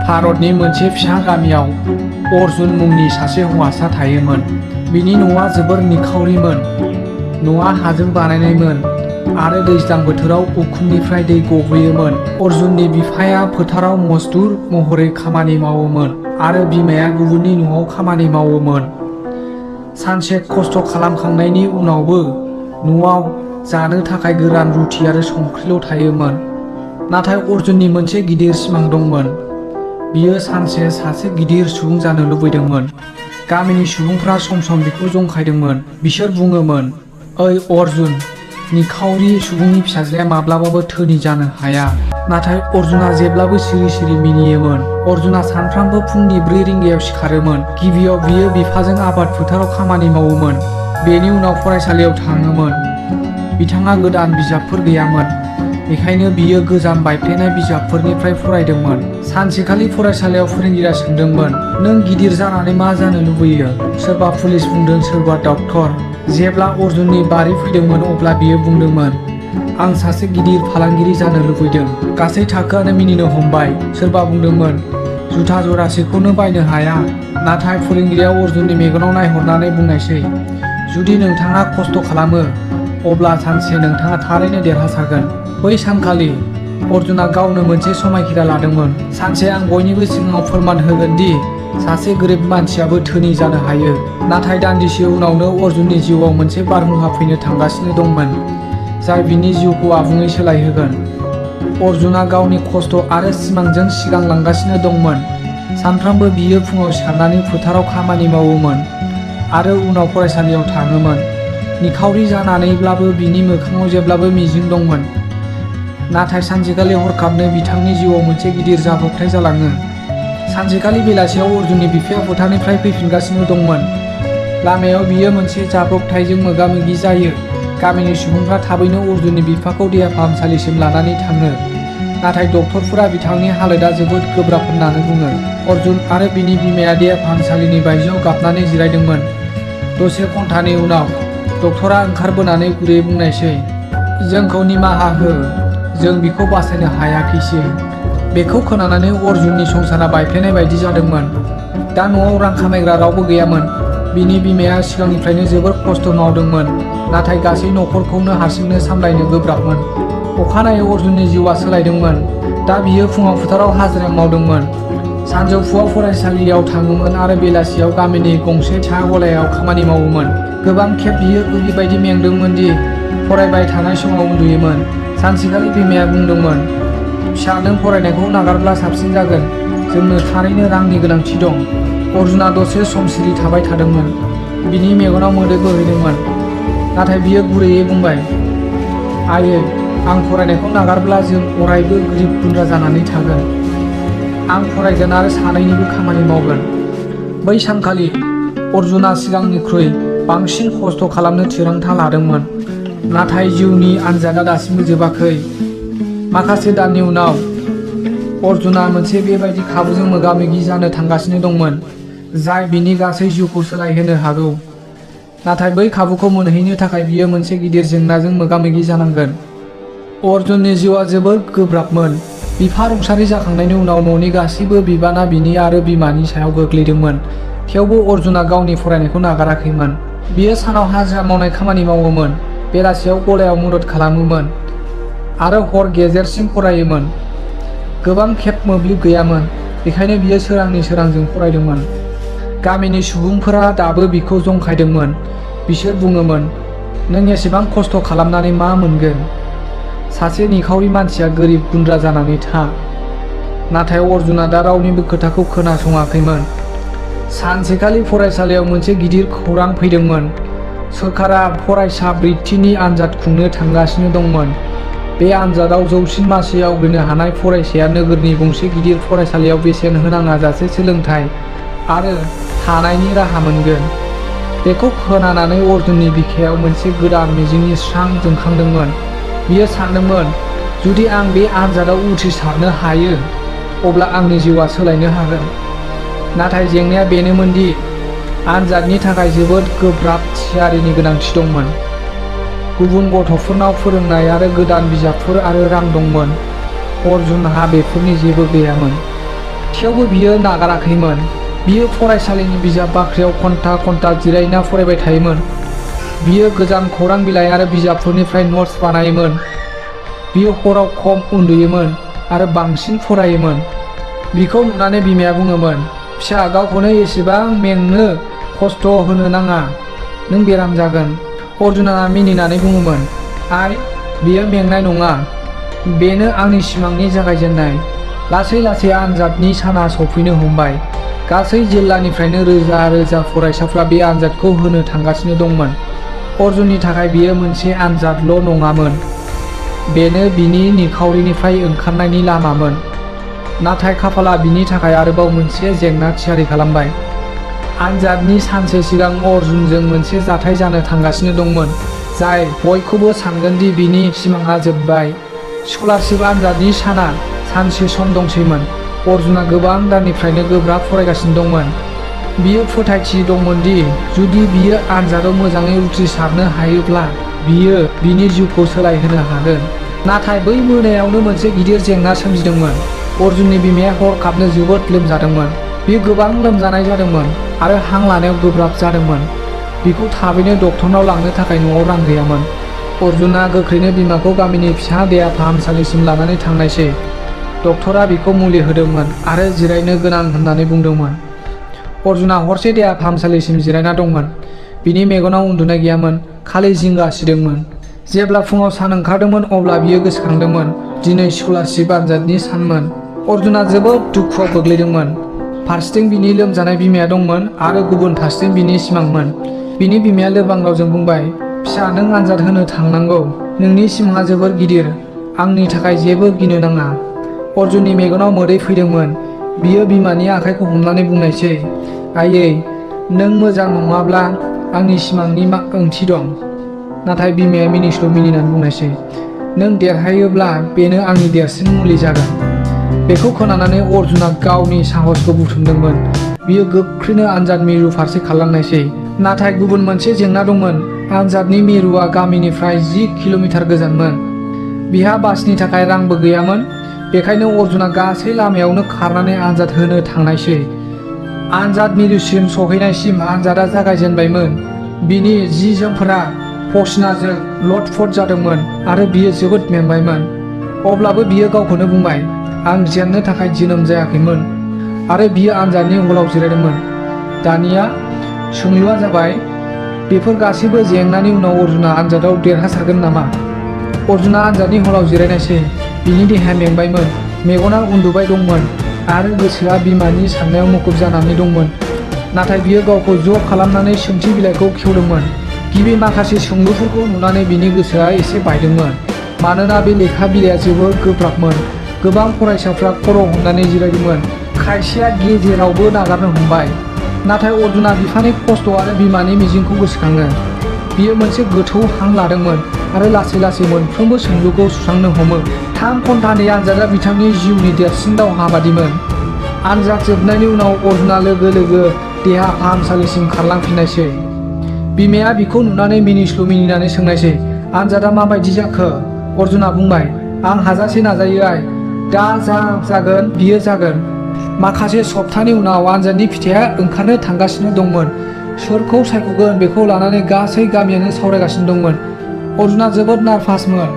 भारतनि मोनसे फिसा गामियाव अर्जुन मुंनि सासे हौवासा थायोमोन। बिनि न'आ जोबोर निखावरिमोन। न'आ हाजों बानायनायमोन आरो दैज्लां बोथोराव उखुमनिफ्राय दै गबोयोमोन। अर्जुननि बिफाया फोथाराव मजदुर महरै खामानि मावोमोन आरो बिमाया गुबुननि न'आव खामानि मावोमोन। सानसे खस्थ' खालामखांनायनि उनावबो न'आव जानो थाखाय गोरान रुटि आरो संख्रिल' थायोमोन। नाथाय अर्जुननि मोनसे गिदिर सिमां दंमोन। बियो सानसे सासे गिदिर सुबुं जानो लुबैदोंमोन। गामिनि सुबुंफ्रा सम सम बिखौ जंखायदोंमोन। बिसोर बुङोमोन, "ओइ अर्जुन, निखावरि सुबुंनि फिसाज्लाया माब्लाबाबो धोनि जानो हाया।" नाथाय अर्जुना जेब्लाबो सिरि सिरि मिनियोमोन। अर्जुना सानफ्रामबो फुंनि 4 रिंगायाव सिखारोमोन। गिबियाव बियो बिफाजों आबाद फोथाराव खामानि मावोमोन। बेनि उनाव फरायसालियाव थाङोमोन। बिथाङा गोदान बिजाबफोर गैयामोन, बेखायनो बियो गोजाम बायफ्लेनाय बिजाबफोरनिफ्राय फरायदोंमोन। सानसेखालि फरायसालियाव फोरोंगिरिया सोंदोंमोन, "नों गिदिर जानानै मा जानो लुबैयो?" सोरबा पुलिस बुंदों, सोरबा डक्टर। जेब्ला अर्जुननि बारि फैदोंमोन अब्ला बियो बुंदोंमोन, "आं सासे गिदिर फालांगिरि जानो लुबैदों।" गासै थाखोआनो मिनिनो हमबाय। सोरबा बुंदोंमोन, "जुथा जरासेखौनो बायनो हाया।" नाथाय फोरोंगिरिया अर्जुननि मेगनाव नायहरनानै बुंनायसै, "जुदि नोंथाङा खस्थ' खालामो अब्ला सानसे नोंथाङा थारैनो देरहासारगोन।" बै सानखालि अर्जुना गावनो मोनसे समायखिरा लादोंमोन। "सानसे आं बयनिबो सिगाङाव फोरमान होगोन दि सासे गोरिब मानसियाबो धोनि जानो हायो।" नाथाय दान्दिसे उनावनो अर्जुननि जिउआव मोनसे बारहुंखा फैनो थांगासिनो दंमोन, जाय बिनि जिउखौ आबुङै सोलायहोगोन। अर्जुना गावनि खस्थ' आरो सिमांजों सिगांलांगासिनो दंमोन। सानफ्रामबो बियो फुङाव सिखारनानै फोथाराव खामानि मावोमोन आरो उनाव फरायसालियाव थाङोमोन। निखावरि जानानैब्लाबो बिनि मोखाङाव जेब्लाबो मिजिं दंमोन। नाथाय सानसेखालि हरखाबनो बिथांनि जिउआव मोनसे गिदिर जाब्रबथाय जालाङो। सानसेखालि बेलासियाव अर्जुननि बिफाया फोथारनिफ्राय फैफिनगासिनो दंमोन। लामायाव बियो मोनसे जाब्रबथायजों मोगा-मोगि जायो। गामिनि सुबुंफ्रा थाबैनो अर्जुननि बिफाखौ देहा फाहामसालिसिम लानानै थाङो। नाथाय डक्टरफोरा बिथांनि हालोदा जोबोद गोब्राब होननानै बुङो। अर्जुन आरो बिनि बिमाया देहा फाहामसालिनि बायजोआव गाबनानै जिरायदोंमोन। दसे घन्टानि उनाव डक्टरा ओंखारबोनानै गुरैयै बुंनायसै, "जोंखौ निमाहा हो, जों बिखौ बासायनो हायाखैसै।" बेखौ खोनानानै अर्जुननि संसारा बायफ्लेनाय बायदि जादोंमोन। दा न'आव रां खामायग्रा रावबो गैयामोन। बिनि बिमाया सिगांनिफ्रायनो जोबोर खस्थ' मावदोंमोन, नाथाय गासै न'खरखौनो हारसिंनो सामलायनो गोब्राबमोन। अखानायै अर्जुननि जिउआ सोलायदोंमोन। दा बियो फुङाव फोथाराव हाजिरा मावदोंमोन, सानजौफुआव फरायसालियाव थाङोमोन आरो बेलासियाव गामिनि गंसे साहा गलायाव खामानि मावोमोन। गोबां खेब बियो ओरैबायदि मेंदोंमोन दि फरायबाय थानाय समाव उन्दुयोमोन। सानसेखालि बिमाया बुंदोंमोन, "फिसा, नों फरायनायखौ नागारब्ला साबसिन जागोन। जोंनो थारैनो रांनि गोनांथि दं।" अर्जुना दसे सम सिरि थाबाय थादोंमोन। बिनि मेगनाव मोदै बोहैदोंमोन। नाथाय बियो गुरैयै बुंबाय, "आयै, आं फरायनायखौ नागारब्ला जों अरायबो गोरिब गुन्द्रा जानानै थागोन। आं फरायगोन आरो सानैनिबो खामानि मावगोन।" बै सानखालि अर्जुना सिगांनिख्रुइ बांसिन खस्थ' खालामनो थिरांथा लादोंमोन। नाथाय जिउनि आनजादआ दासिमबो जोबाखै। माखासे दाननि उनाव अर्जुना मोनसे बेबायदि खाबुजों मोगा-मोगि जानो थांगासिनो दंमोन, जाय बिनि गासै जिउखौ सोलायहोनो हागौ। नाथाय बै खाबुखौ मोनहैनो थाखाय बियो मोनसे गिदिर जेंनाजों मोगा-मोगि जानांगोन। अर्जुननि जिउआ जोबोद गोब्राबमोन। बिफा रुंसारि जाखांनायनि उनाव न'नि गासैबो बिबाना बिनि आरो बिमानि सायाव गोग्लैदोंमोन। थेवबो अर्जुना गावनि फरायनायखौ नागाराखैमोन। बियो सानाव हाजिरा मावनाय खामानि मावोमोन, बेलासियाव गलायाव मदद खालामोमोन आरो हर गेजेरसिम फरायोमोन। गोबां खेब मोब्लिब गैयामोन, बेखायनो बियो सोरांनि सोरांजों फरायदोंमोन। गामिनि सुबुंफोरा दाबो बिखौ जंखायदोंमोन। बिसोर बुङोमोन, "नों एसेबां खस्थ' खालामनानै मा मोनगोन? सासे निखावरि मानसिया गोरिब गुन्द्रा जानानै था।" नाथाय अर्जुना दा रावनिबो खोथाखौ खोनासङाखैमोन। सानसेखालि फरायसालियाव मोनसे गिदिर खौरां फैदोंमोन। सोरखारा फरायसा बृत्तिनि आनजाद खुंनो थांगासिनो दंमोन। बे आनजादाव जौसिन मासि आवग्रिनो हानाय फरायसाया नोगोरनि गंसे गिदिर फरायसालियाव बेसेन होनाङाजासे सोलोंथाय आरो थानायनि राहा मोनगोन। बेखौ खोनानानै अर्जुननि बिखायाव मोनसे गोदान मिजिंनि स्रां जोंखांदोंमोन। बियो सानदोंमोन, जुदि आं बे आनजादाव उथ्रिसारनो हायो, अब्ला आंनि जिउआ सोलायनो हागोन। नाथाय जेंनाया बेनोमोन दि आनजादनि थाखाय जोबोद गोब्राब थियारिनि गोनांथि दंमोन। गुबुन गथ'फोरनाव फोरोंनाय आरो गोदान बिजाबफोर आरो रां दंमोन। अर्जुनहा बेफोरनि जेबो गैयामोन। थेवबो बियो नागाराखैमोन। बियो फरायसालिनि बिजाब बाख्रियाव घन्टा घन्टा जिरायना फरायबाय थायोमोन। बियो गोजाम खौरां बिलाइ आरो बिजाबफोरनिफ्राय नोट्स बानायोमोन। बियो हराव खम उन्दुयोमोन आरो बांसिन फरायोमोन। बिखौ नुनानै बिमाया बुङोमोन, फिसा, गावखौनो एसेबां मेंनो खस्थ' होनो नाङा, नों बेराम जागोन। अर्जुनआ मिनिनानै बुङोमोन, आइ, बियो मेंनाय नङा, बेनो आंनि सिमांनि जागायजेननाय। लासै लासै आनजादनि साना सफैनो हमबाय। गासै जिल्लानिफ्रायनो रोजा रोजा फरायसाफ्रा बे आनजादखौ होनो थांगासिनो दंमोन। अर्जुननि थाखाय बियो मोनसे आनजादल' नङामोन, बेनो बिनि निखावरिनिफ्राय ओंखारनायनि लामामोन। नाथाय खाफाला बिनि थाखाय आरोबाव मोनसे जेंना थियारि खालामबाय। आनजादनि सानसे सिगां अर्जुनजों मोनसे जाथाय जानो थांगासिनो दंमोन, जाय बयखौबो सानगोन दि बिनि सिमांआ जोबबाय। स्कलारशिप आनजादनि साना सानसे सम दंसैमोन। अर्जुनआ गोबां दाननिफ्रायनो गोब्राब फरायगासिनो दंमोन। बियो फोथायथि दंमोन दि जुदि बियो आनजादाव मोजाङै उथ्रिसारनो हायोब्ला बियो बिनि जिउखौ सोलायहोनो हागोन। नाथाय बै मोनायावनो मोनसे गिदिर जेंना सोमजिदोंमोन। अर्जुननि बिमाया हरखाबनो जोबोद लोमजादोंमोन। बियो गोबां लोमजानाय जादोंमोन आरो हां लानायाव गोब्राब जादोंमोन। बिखौ थाबैनो डक्टरनाव लांनो थाखाय न'आव रां गैयामोन। अर्जुनआ गोख्रैनो बिमाखौ गामिनि फिसा देहा फाहामसालिसिम लानानै थांनायसै। डक्टरा बिखौ मुलि होदोंमोन आरो जिरायनो गोनां होननानै बुंदोंमोन। अर्जुनआ हरसे देहा फाहामसालिसिम जिरायना दंमोन। बिनि मेगनाव उन्दुनाय गैयामोन, खालि जिंगा सिदोंमोन। जेब्ला फुङाव सान ओंखारदोंमोन अब्ला बियो गोसोखांदोंमोन दिनै स्कलारशिप आनजादनि सानमोन। अर्जुनआ जोबोद दुखुआव गोग्लैदोंमोन। फारसेथिं बिनि लोमजानाय बिमाया दंमोन आरो गुबुन फारसेथिं बिनि सिमांमोन। बिनि बिमाया लोरबां रावजों बुंबाय, फिसा, नों आनजाद होनो थांनांगौ। नोंनि सिमांआ जोबोर गिदिर। आंनि थाखाय जेबो गिनो नाङा। अर्जुननि मेगनाव मोदै फैदोंमोन। बियो बिमानि आखाइखौ हमनानै बुंनायसै, आइयै, नों मोजां नङाब्ला आंनि सिमांनि मा ओंथि दं? नाथाय बिमाया मिनिस्लु मिनिनानै बुंनायसै, नों देरहायोब्ला बेनो आंनि देरसिन मुलि जागोन। बेखौ खोनानानै अर्जुनआ गावनि साहसखौ बुथुमदोंमोन। बियो गोख्रैनो आनजाद मिरु फारसे खारलांनायसै। नाथाय गुबुन मोनसे जेंना दंमोन। आनजादनि मिरुआ गामिनिफ्राय 10 किल'मिटार गोजानमोन। बिहा बासनि थाखाय रांबो गैयामोन। बेखायनो अर्जुनआ गासै लामायावनो खारनानै आनजाद होनो थांनायसै। आनजाद मिरुसिम सहैनायसिम आनजादा जागायजेनबायमोन। बिनि जि जोमफोरा पसिनाजों लथपथ जादोंमोन आरो बियो जोबोद मेंबायमोन। अब्लाबो बियो गावखौनो बुंबाय, आं जेननो थाखाय जोनोम जायाखैमोन। आरो बियो आनजादनि हलाव जिरायदोंमोन। दानिया सोंलुआ जाबाय, बेफोर गासैबो जेंनानि उनाव अर्जुनआ आनजादाव देरहासारगोन नामा? अर्जुनआ आनजादनि हलाव जिरायनायसै। बिनि देहाया मेंबायमोन, मेगना उन्दुबाय दंमोन आरो गोसोआ बिमानि साननायाव मुखुब जानानै दंमोन। नाथाय बियो गावखौ ज' खालामनानै सोंथि बिलाइखौ खेवदोंमोन। गिबि माखासे सोंलुफोरखौ नुनानै बिनि गोसोआ एसे बायदोंमोन, मानोना बे लेखा बिलाइआ जोबोद गोब्राबमोन। गोबां फरायसाफ्रा खर' हमनानै जिरायदोंमोन। खायसेया गेजेरावबो नागारनो हमबाय। नाथाय अर्जुनआ बिफानि खस्थ' आरो बिमानि मिजिंखौ गोसोखाङो। बियो मोनसे गोथौ हां लादोंमोन आरो लासै लासै मोनफ्रोमबो सोंलुखौ सुस्रांनो हमो। 3 घन्टानि आनजादआ बिथांनि जिउनि देरसिन दावहा बादिमोन। आनजाद जोबनायनि उनाव अर्जुनआ लोगो लोगो देहा फाहामसालिसिम खारलांफिननायसै। बिमाया बिखौ नुनानै मिनिस्लु मिनिनानै सोंनायसै, आनजादआ माबायदि जाखो? अर्जुनआ बुंबाय, आं हाजासे नाजायो आइ। दा जा जागोन बियो जागोन। माखासे सप्तानि उनाव आनजादनि फिथाइया ओंखारनो थांगासिनो दंमोन। सोरखौ सायख'गोन बेखौ लानानै गासै गामियानो सावरायगासिनो दंमोन। अर्जुनआ जोबोद नार्भासमोन।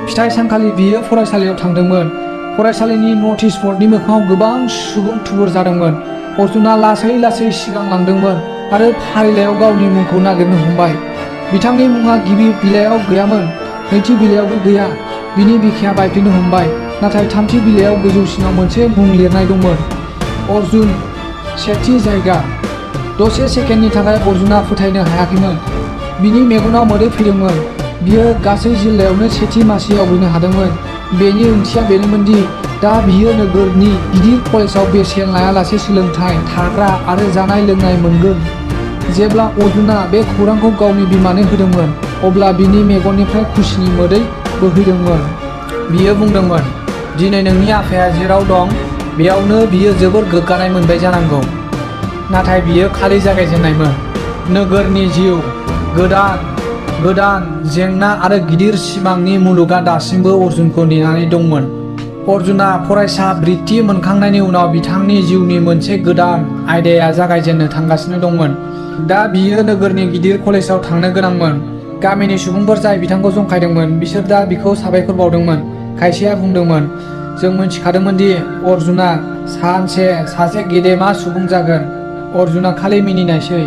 फिथाइ सानखालि बियो फरायसालियाव थांदोंमोन। फरायसालिनि नटिस बर्डनि मोखाङाव गोबां सुबुं थुबुर जादोंमोन। अर्जुनआ लासै लासै सिगांलांदोंमोन आरो फारिलाइयाव गावनि मुंखौ नागिरनो हमबाय। बिथांनि मुङा गिबि बिलाइयाव गैयामोन, नैथि बिलाइयावबो गैया। बिनि बिखाया बायफ्लेनो हमबाय। नाथाय थामथि बिलाइयाव गोजौसिनाव मोनसे मुं लिरनाय दंमोन, अर्जुन, सेथि जायगा। दसे सेकेन्डनि थाखाय अर्जुनआ फोथायनो हायाखैमोन। बिनि मेगनाव मोदै फैदोंमोन। बियो गासै जिल्लायावनो सेथि मासि आवग्रिनो हादोंमोन। बेनि ओंथिया बेनोमोन दि दा बियो नोगोरनि गिदिर कलेजाव बेसेन लायालासे सोलोंथाय, थाग्रा आरो जानाय लोंनाय मोनगोन। जेब्ला अर्जुनआ बे खौरांखौ गावनि बिमानो होदोंमोन, अब्ला बिनि मेगननिफ्राय खुसिनि मोदै बोहैदोंमोन। बियो बुंदोंमोन, दिनै नोंनि आफाया जेराव दं बेयावनो बियो जोबोर गोग्गानाय मोनबाय जानांगौ। नाथाय बियो खालि जागायजेननायमोन। नोगोरनि जिउ, गोदान जेंना आरो गिदिर सिमांनि मुलुगआ दासिमबो अर्जुनखौ नेनानै दंमोन। अर्जुना फरायसा बृत्ति मोनखांनायनि उनाव बिथांनि जिउनि मोनसे गोदान आयदाया जागायजेननो थांगासिनो दंमोन। दा बियो नोगोरनि गिदिर कलेजाव थांनो गोनांमोन। गामिनि सुबुंफोर जाय बिथांखौ जंखायदोंमोन बिसोर दा बिखौ साबायखर बावदोंमोन। खायसेया बुंदोंमोन, जों मिथिखादोंमोन दि अर्जुना सानसे सासे गेदेमा सुबुं जागोन। अर्जुना खालि मिनिनायसै।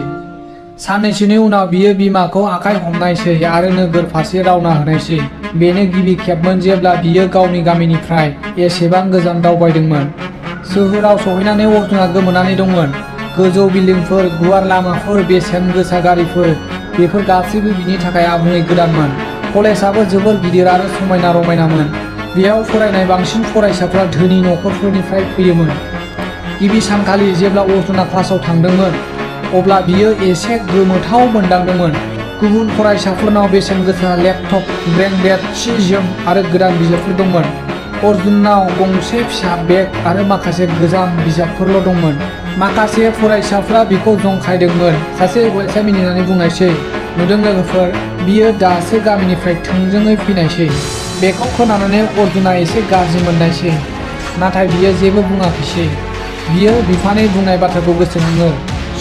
साननैसोनि उनाव बियो बिमाखौ आखाइ हमनायसै आरो नोगोर फारसे रावना होनायसै। बेनो गिबि खेबमोन जेब्ला बियो गावनि गामिनिफ्राय एसेबां गोजान दावबायदोंमोन। सोहोराव सहैनानै अर्जुना गोमोनानै दंमोन। गोजौ बिल्डिंफोर, गुवार लामाफोर, बेसेन गोसा गारिफोर, बेफोर गासैबो बिनि थाखाय आबुङै गोदानमोन। कलेजाबो जोबोर गिदिर आरो समायना रमायनामोन। बेयाव फरायनाय बांसिन फरायसाफ्रा धोनि नखरफोरनिफ्राय फैयोमोन। गिबि सानखालि जेब्ला अर्जुना क्लासाव थांदोंमोन अब्ला बियो एसे गोमोथाव मोनदांदोंमोन। गुबुन फरायसाफोरनाव बेसेन गोसा लेपटप, ब्रेन्डेड सि-जोम आरो गोदान बिजाबफोर दंमोन। अर्जुननाव गंसे फिसा बेग आरो माखासे गोजाम बिजाबफोरल' दंमन। माखासे फरायसाफ्रा बिखौ जंखायदोंमोन। सासे हौवासाया मिनिनानै बुंनायसै, नुदों लोगोफोर, बियो दासो गामिनिफ्राय थोंजोङै फैनायसै। बेखौ खोनानानै अर्जुना एसे गाज्रि मोननायसै, नाथाय बियो जेबो बुङाखैसै। बियो बिफानि बुंनाय बाथ्राखौ गोसोखाङो,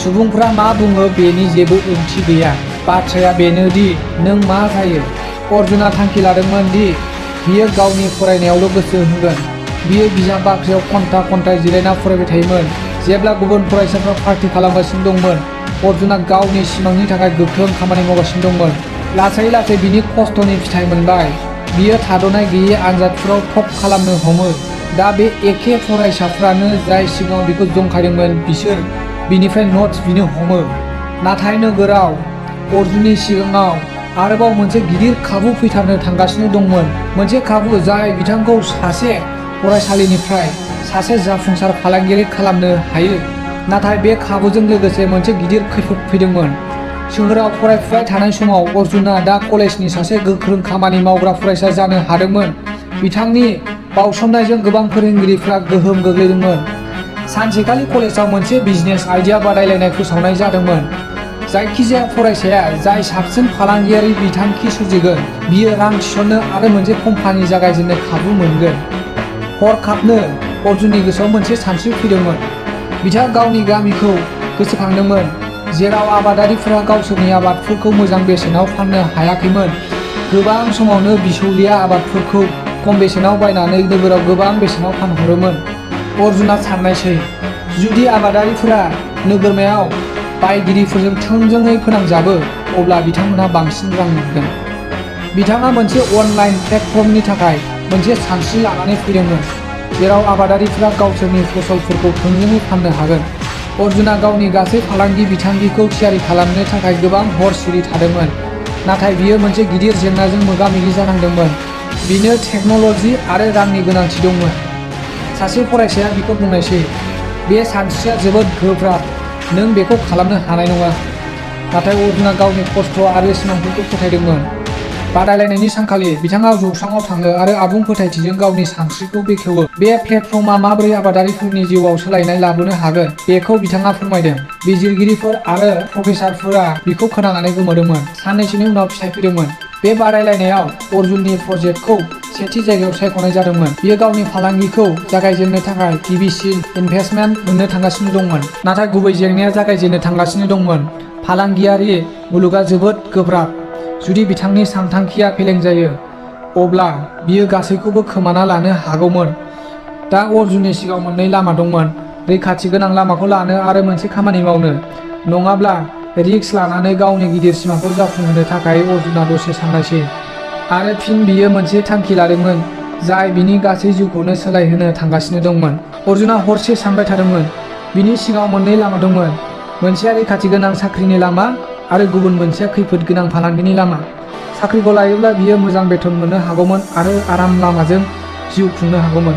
सुबुंफ्रा मा बुङो बेनि जेबो ओंथि गैया। बाथ्राया बेनो दि नों मा जायो। अर्जुना थांखि लादोंमोन दि बियो गावनि फरायनायावल' गोसो होगोन। बियो बिजाब बाख्रियाव घन्टा जिरायना फरायबाय थायोमोन। जेब्ला गुबुन फरायसाफ्रा पार्टी खालामगासिनो दंमोन, अर्जुना गावनि सिमांनि थाखाय गोख्रों खामानि मावगासिनो दंमोन। लासै लासै बिनि खस्थ'नि फिथाइ मोनबाय। बियो थाद'नाय गैयै आनजादफोराव टप खालामनो हमो। दा बे एखे फरायसाफ्रानो जाय सिगाङाव बिखौ जंखायदोंमोन बिसोर बिनिफ्राय न'ट्स बिनो हमो। नाथाय नोगोराव अर्जुननि सिगाङाव आरोबाव मोनसे गिदिर खाबु फैथारनो थांगासिनो दंमोन। मोनसे खाबु जाय बिथांखौ सासे फरायसालिनिफ्राय सासे जाफुंसार फालांगियारि खालामनो हायो। नाथाय बे खाबुजों लोगोसे मोनसे गिदिर खैफोद फैदोंमोन। सोहोराव फरायफुबाय थानाय समाव अर्जुना दा कलेजनि सासे गोख्रों खामानि मावग्रा फरायसा जानो हादोंमोन। बिथांनि बावसोमनायजों गोबां फोरोंगिरिफ्रा गोहोम गोग्लैदोंमोन। सानसेखालि कलेजाव मोनसे बिजनेस आइडिया बादायलायनाय फोसावनाय जादोंमोन। जायखिजाया फरायसाया जाय साबसिन फालांगियारि बिथांखि सोरजिगोन बियो रां थिसननो आरो मोनसे कम्पानि जागायजेननो खाबु मोनगोन। हरखाबनो अर्जुननि गोसोआव मोनसे सानस्रि फैदोंमोन। बिथाङा गावनि गामिखौ गोसोखांदोंमोन, जेराव आबादारिफोरा गावसोरनि आबादफोरखौ मोजां बेसेनाव फाननो हायाखैमोन। गोबां समावनो बिसौलिया आबादफोरखौ खम बेसेनाव बायनानै नोगोराव गोबां बेसेनाव फानहरोमोन। अर्जुना साननायसै, जुदि आबादारिफोरा नोगोरमायाव बायगिरिफोरजों थोंजोङै फोनांजाबो अब्ला बिथांमोनहा बांसिन रां मोनगोन। बिथाङा मोनसे अनलाइन प्लेटफर्मनि थाखाय मोनसे सानस्रि लानानै फैदोंमोन, जेराव आबादारिफोरा गावसोरनि फसलफोरखौ थोंजोङै फाननो हागोन। अर्जुना गावनि गासै फालांगि बिथांखिखौ थियारि खालामनो थाखाय गोबां हर सिरि थादोंमोन। नाथाय बियो मोनसे गिदिर जेंनाजों मोगा-मोगि जानांदोंमोन। बिनो टेक्न'ल'जि आरो रांनि गोनांथि दंमोन। सासे फरायसाया बिखौ बुंनायसै, बे सानस्रिया जोबोद गोब्राब, नों बेखौ खालामनो हानाय नङा। नाथाय अर्जुना गावनि खस्थ' आरो सिमांफोरखौ फोथायदोंमोन। बादायलायनायनि सानखालि बिथाङा जौस्राङाव थाङो आरो आबुं फोथायथिजों गावनि सानस्रिखौ बेखेवो। बे प्लेटफर्मआ माबोरै आबादारिफोरनि जिउआव सोलायनाय लाबोनो हागोन बेखौ बिथाङा फोरमायदों। बिजिरगिरिफोर आरो प्रफेसारफोरा बिखौ खोनानानै गोमोदोंमोन। साननैसोनि उनाव फिथाय फैदोंमोन। बे बादायलायनायाव अर्जुननि प्रजेक्टखौ सेथि जायगायाव सायख'नाय जादोंमोन। बियो गावनि फालांगिखौ जागायजेननो थाखाय गिबिसिन इनभेस्टमेन्ट मोननो थांगासिनो दंमोन। नाथाय गुबै जेंनाया जागायजेननो थांगासिनो दंमोन। फालांगियारि मुलुगा जोबोद गोब्राब। जुदि बिथांनि सानथांखिया फेलें जायो अब्ला बियो गासैखौबो खोमाना लानो हागौमोन। दा अर्जुननि सिगाङाव मोननै लामा दंमोन, रैखाथि गोनां लामाखौ लानो आरो मोनसे खामानि मावनो, नङाब्ला रिस्क लानानै गावनि गिदिर सिमांखौ जाफुंहोनो थाखाय अर्जुना दसे साननायसै। आरो फिन बियो मोनसे थांखि लादोंमोन जाय बिनि गासै जिउखौनो सोलायहोनो थांगासिनो दंमोन। अर्जुना हरसे सानबाय थादोंमोन। बिनि सिगाङाव मोननै लामा दंमोन, मोनसेया रैखाथि गोनां साख्रिनि लामा आरो गुबुन मोनसेया खैफोद गोनां फालांगिनि लामा। साख्रिखौ लायोब्ला बियो मोजां बेथन मोननो हागौमोन आरो आराम लामाजों जिउ खुंनो हागौमोन।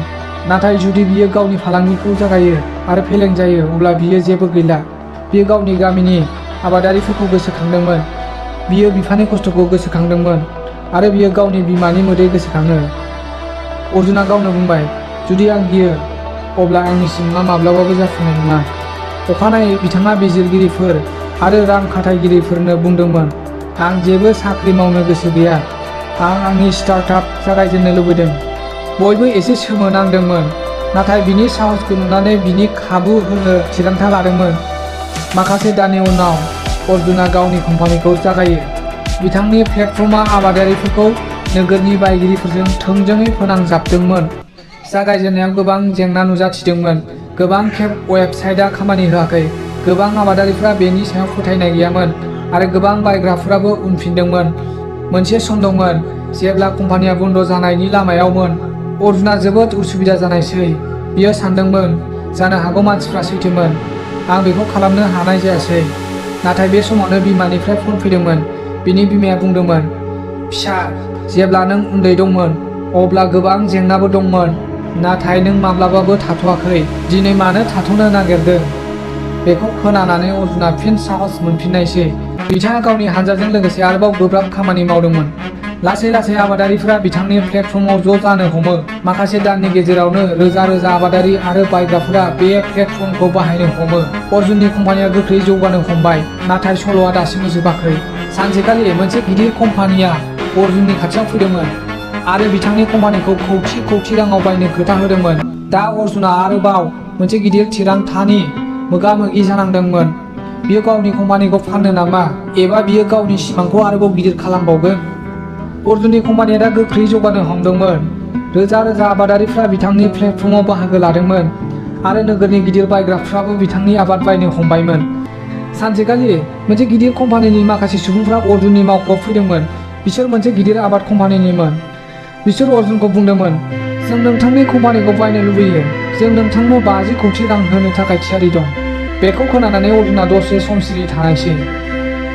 नाथाय जुदि बियो गावनि फालांगिखौ जागायो आरो फेलें जायो अब्ला बियो जेबो गैला। बियो गावनि गामिनि आबादारिफोरखौ गोसोखांदोंमोन, बियो बिफानि खस्थ'खौ गोसोखांदोंमोन आरो बियो गावनि बिमानि मोदै गोसोखाङो। अर्जुना गावनो बुंबाय, जुदि आं गियो अब्ला आंनि सिमाङा माब्लाबाबो जाफुंनाय नङा। अखानायै बिथाङा बिजिरगिरिफोर आरो रां खाथायगिरिफोरनो बुंदोंमोन, आं जेबो साख्रि मावनो गोसो गैया। आं आंनि स्टार्टआप जागायजेननो लुबैदों। बयबो एसे सोमोनांदोंमोन, नाथाय बिनि साहसखौ नुनानै बिनि खाबु होनो थिरांथा लादोंमोन। माखासे दाननि उनाव अर्जुना गावनि कम्पानिखौ जागायो। बिथांनि प्लेटफर्मआ आबादारिफोरखौ नोगोरनि बायगिरिफोरजों थोंजोङै फोनांजाबदोंमोन। जागायजेननायाव गोबां जेंना नुजाथिदोंमोन। गोबां खेब वेबसाइटआ खामानि होआखै, गोबां आबादारिफ्रा बेनि सायाव फोथायनाय गैयामोन, आरो गोबां बायग्राफोराबो उनफिनदोंमोन। मोनसे सम दंमोन जेब्ला कम्पानिया बन्द जानायनि लामायावमोन। अर्जुना जोबोद उसुबिदा जानायसै। बियो सानदोंमोन, जानो हागौ मानसिफ्रा सैथोमोन, आं बेखौ खालामनो हानाय जायासै। नाथाय बे समावनो बिमानिफ्राय फन फैदोंमन। बिनि बिमाया बुंदोंमोन, फिसा, जेब्ला नों उन्दै दंमोन अब्ला गोबां जेंनाबो दंमोन, नाथाय नों माब्लाबाबो थाथ'आखै। दिनै मानो थाथ'नो नागिरदों? बेखौ खोनानानै अर्जुना फिन साहस मोनफिननायसै। बिथाङा गावनि हानजाजों लोगोसे आरोबाव गोब्राब खामानि मावदोंमोन। लासै लासै आबादारिफोरा बिथांनि प्लेटफर्मआव ज' जानो हमो। माखासे दाननि गेजेरावनो रोजा रोजा आबादारि आरो बायग्राफोरा बे प्लेटफर्मखौ बाहायनो हमो। अर्जुननि कम्पानिया गोख्रै जौगानो हमबाय, नाथाय सल'आ दासिमबो जोबाखै। सानसेखालि मोनसे गिदिर कम्पानिया अर्जुननि खाथियाव फैदोंमोन आरो बिथांनि कम्पानिखौ कौटि कौटि राङाव बायनो खोथा होदोंमोन। दा अर्जुना आरोबाव मोनसे गिदिर थिरांथानि मोगा-मोगि जानांदोंमोन। बियो गावनि कम्पानिखौ फाननो नामा, एबा बियो गावनि सिमांखौ आरोबाव गिदिर खालामबावगोन? अर्जुननि कम्पानिया दा गोख्रै जौगानो हमदोंमोन। रोजा रोजा आबादारिफ्रा बिथांनि प्लेटफर्मआव बाहागो लादोंमोन, आरो नोगोरनि गिदिर बायग्राफ्राबो बिथांनि आबाद बायनो हमबायमोन। सानसेखालि मोनसे गिदिर कम्पानिनि माखासे सुबुंफ्रा अर्जुननि मावख'आव फैदोंमोन। बिसोर मोनसे गिदिर आबाद कम्पानिनिमोन। बिसोर अर्जुनखौ बुंदोंमोन, जों नोंथांनि कम्पानिखौ बायनो लुबैयो। जों नोंथांनो 50 कौटि रां होनो थाखाय थियारि दं। बेखौ खोनानानै अर्जुना दसे सम सिरि थानायसै।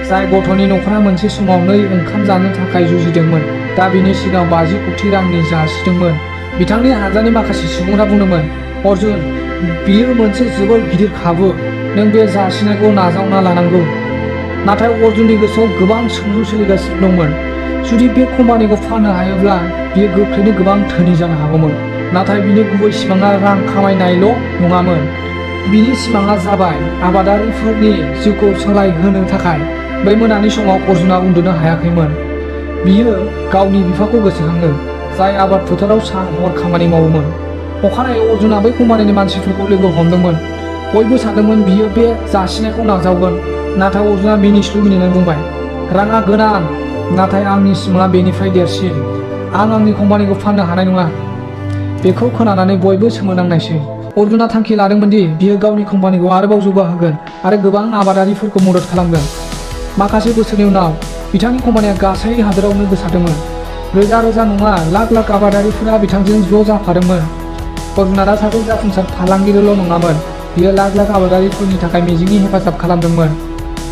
जाय गथ'नि नखरा मोनसे समाव 2 ओंखाम जानो थाखाय जुजिदोंमोन, दा बिनि सिगाङाव 50 कौटि रांनि जासिदोंमोन। बिथांनि हानजानि माखासे सुबुंफ्रा बुंदोंमोन, अर्जुन, बियो मोनसे जोबोद गिदिर खाबु, नों बे जासिनायखौ नाजावना लानांगौ। नाथाय अर्जुननि गोसोआव गोबां सोंलु सोलिगासिनो दंमोन। जुदि बे कम्पानिखौ फाननो हायोब्ला बियो गोख्रैनो गोबां धोनि जानो हागौमोन। नाथाय बिनि गुबै सिमांआ रां खामायनायल' नङामोन। बिनि सिमांआ जाबाय आबादारिफोरनि जिउखौ सोलायहोनो थाखाय। बै मोनानि समाव अर्जुना उन्दुनो हायाखैमोन। बियो गावनि बिफाखौ गोसोखाङो, जाय आबाद फोथाराव सान-हर खामानि मावोमोन। अखानायै अर्जुना बै कम्पानिनि मानसिफोरखौ लोगो हमदोंमोन। बयबो सानदोंमोन बियो बे जासिनायखौ नाजावगोन, नाथाय अर्जुना मिनिस्लु मिनिनानै बुंबाय, राङा गोनां, नाथाय आंनि सिमांआ बेनिफ्राय देरसिन। आं आंनि कम्पानिखौ फाननो हानाय नङा। बेखौ खोनानानै बयबो सोमोनांनायसै। अर्जुना थांखि लादोंमोन दि बियो गावनि कम्पानिखौ आरोबाव जौगाहोगोन आरो गोबां आबादारिफोरखौ मदद खालामगोन। माखासे बोसोरनि उनाव बिथांनि कम्पानिया गासै हादोरावनो गोसारदोंमोन। रोजा रोजा नङा, लाख लाख आबादारिफोरा बिथांजों ज' जाफादोंमोन। अर्जुना दा सासे जाफुंसार फालांगिरिल' नङामोन, बियो लाख लाख आबादारिफोरनि थाखाय मिजिंनि हेफाजाब खालामदोंमोन।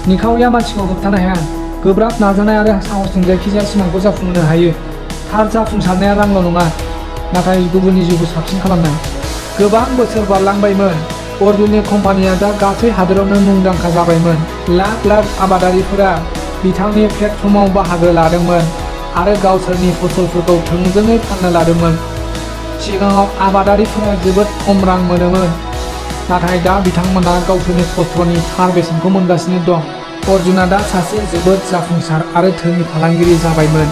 निखावरिया मानसिखौ होबथानो हाया। गोब्राब नाजानाय आरो साहसजों जायखिजाया सिमांखौ जाफुंहोनो हायो। थार जाफुंसारनाया रांल' नङा, नाथाय गुबुननि जिउखौ साबसिन खालामनाय। गोबां बोसोर बारलांबायमोन। अर्जुननि कम्पानिया दा गासै हादोरावनो मुंदांखा जाबायमोन। लाख लाख आबादारिफोरा बिथांनि प्लेटफर्मआव बाहागो लादोंमोन आरो गावसोरनि फसलफोरखौ थोंजोङै फाननो लादोंमोन। सिगाङाव आबादारिफोरा जोबोद खम रां मोनोमोन, नाथाय दा बिथांमोना गावसोरनि खस्थ'नि थार बेसेनखौ मोनगासिनो दं। अर्जुना दा सासे जोबोद जाफुंसार आरो धोनि फालांगिरि जाबायमोन,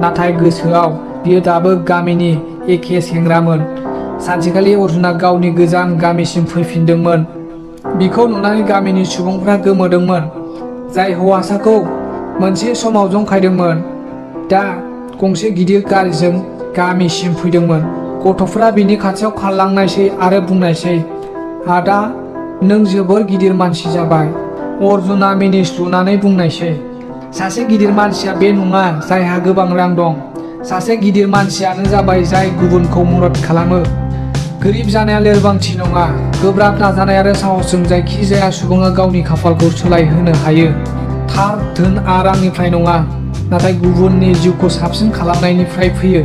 नाथाय गोसोआव बियो दाबो गामिनि एखे सेंग्रामोन। सानसेखालि अर्जुना गावनि गोजाम गामिसिम फैफिनदोंमोन। बिखौ नुनानै गामिनि सुबुंफ्रा गोमोदोंमोन। जाय हौवासाखौ मोनसे समाव जंखायदोंमोन, दा गंसे गिदिर गारिजों गामिसिम फैदोंमोन। गथ'फोरा बिनि खाथियाव खारलांनायसै आरो बुंनायसै, आदा, नों जोबोर गिदिर मानसि जाबाय। अर्जुना मिनिस्लुनानै बुंनायसै, सासे गिदिर मानसिया बे नङा जायहा गोबां रां दं। सासे गिदिर मानसियानो जाबाय जाय गुबुनखौ मदद खालामो। गोरिब जानाया लोरबांथि नङा, गोब्राब नाजानाय आरो साहसजों जायखिजाया सुबुङा गावनि खाफालखौ सोलायहोनो हायो। थार धोनआ रांनिफ्राय नङा, नाथाय गुबुननि जिउखौ साबसिन खालामनायनिफ्राय फैयो।